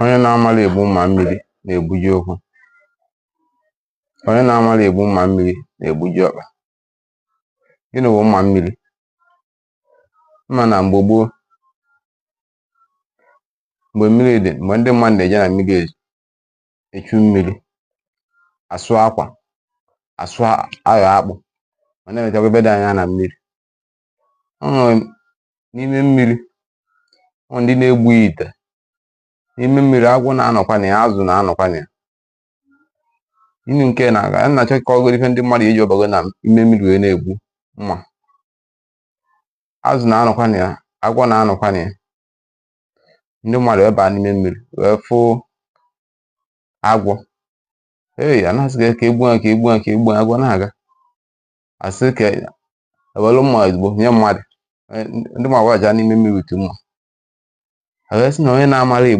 Onye na-amala egbu mma mmiri na-egbuji ụkwụ. Onye na-amala egbu mma mmiri na-egbuji ọkpa. Gịnị wụ mma mmiri? Mma na mgbe gboo, mgbe mmiri dị, mgbe ndị mmadụ na-eje na mmiri echu mmiri, asụ akwa, asụ ayọ akpụ, ma na-emechakwa ebe dị anya na mmiri. O nwere n'ime mmiri, ọ ndị na-egbu ite. N'ime mmiri, agwọ na-anọkwa na ya, azụ na-anọkwa na ya. Inu nke na-aga, a na-achọ ka ọ goro ife ndị mmadụ eji ọbago na ime mmiri wee na-egbu mma. Azụ na-anọkwa na ya, agwọ na-anọkwa na ya. Ndị mmadụ wee baa n'ime mmiri wee fụ agwọ. Ei, a na-asị ka egbuo ya, ka egbuo ya, ka egbuo ya, agwọ na-aga. Asị ka ewelu mma ozugbo nye mmadụ. Ndị mmadụ gbaja n'ime mmiri with mma. Ha wee sị na onye na-amara egbu